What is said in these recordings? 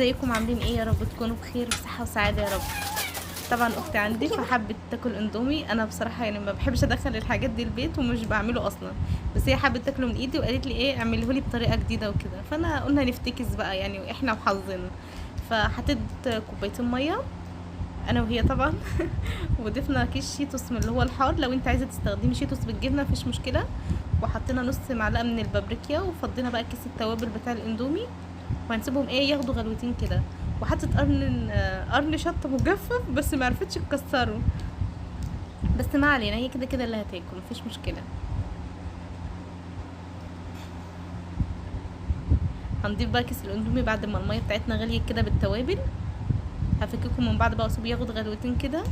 ازيكم عاملين ايه؟ يا رب تكونوا بخير وصحة وسعادة يا رب. طبعا اختي عندي فحبت تاكل اندومي. انا بصراحة يعني ما بحبش ادخل الحاجات دي البيت ومش بعمله اصلا، بس هي حبت تاكله من ايدي وقالت لي ايه اعمله لي بطريقة جديدة وكده، فانا قلنا نفتكس بقى يعني واحنا وحظنا. فحطيت كوبايتين مية انا وهي طبعا وضفنا كيس شيتوس من اللي هو الحار، لو انت عايزه تستخدمي شيتوس بالجبنه مفيش مشكلة، وحطينا نص معلقه من البابريكا، وفضينا بقى كيس التوابل بتاع الاندومي، وهنسيبهم ايه ياخدوا غلوتين كده. وحطت قرن شطه مجفف بس ما عرفتش تكسره، بس ما علينا، هي كده كده اللي هتاكل مفيش مشكلة. هنضيف بقى كيس الاندومي بعد ما المية بتاعتنا غليت كده بالتوابل. هفككم من بعض بقى واسيبه ياخد غلوتين كده.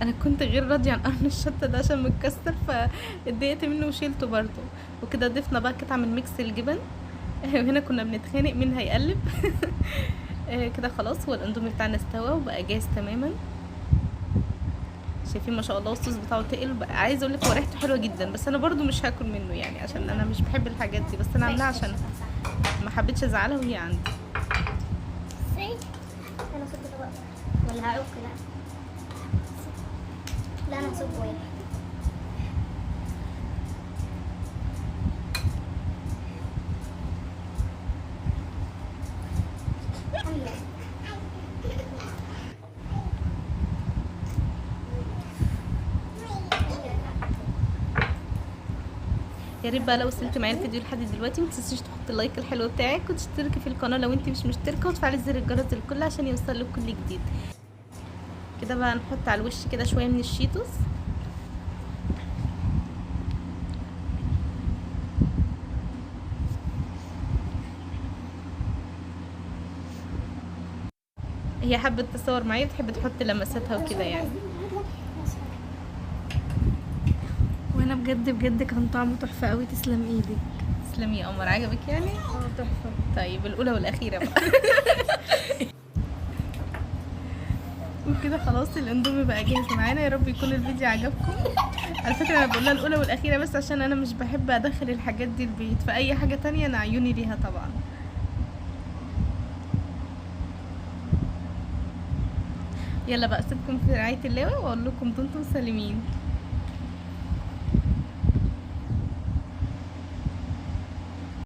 انا كنت غير راضية عن قرن الشطه ده عشان متكسر، فاتضايقت منه وشيلته برضو. وكده ضفنا بقى قطعه من mix الجبن وهنا كنا بنتخانق مين هيقلب كده خلاص هو الاندومي بتاعنا استوى وبقى جاهز تماما. شايفين ما شاء الله الصوص بتاعه تقل بقى. عايزه اقول لك هو ريحته حلوة جدا، بس انا برضو مش هاكل منه يعني عشان انا مش بحب الحاجات دي، بس انا عاملاها عشان ما حبيتش ازعلها وهي عندي. انا صب طبق ولا هعك؟ لا لا انا هصب واحد. يا ريت بقى لو وصلت معايا الفيديو لحد دلوقتي ما تنسيش تحطي ال like الحلو بتاعك وتشتركي في القناة لو انت مش مشتركة، وتفعلي زر الجرس الكل عشان يوصلك كل جديد. كده بقى نحط على الوش كده شوية من الشيتوس. هي حابة تصور معايا، بتحب تحط لمساتها وكده يعني. وانا بجد بجد كان طعمه تحفة قوي. تسلم ايدك. تسلمي يا قمر. عجبك يعني؟ تحفة. طيب الاولى والاخيرة بقى. وكده خلاص الاندومي بقى جاهز معانا. يا رب يكون الفيديو عجبكم. على فكرة انا بقول لها الاولى والاخيرة بس عشان انا مش بحب ادخل الحاجات دي البيت، فاي حاجة تانية انا عيوني ليها طبعا. يلا بقى اسيبكم في رعاية الله واقول لكم دمتم سالمين.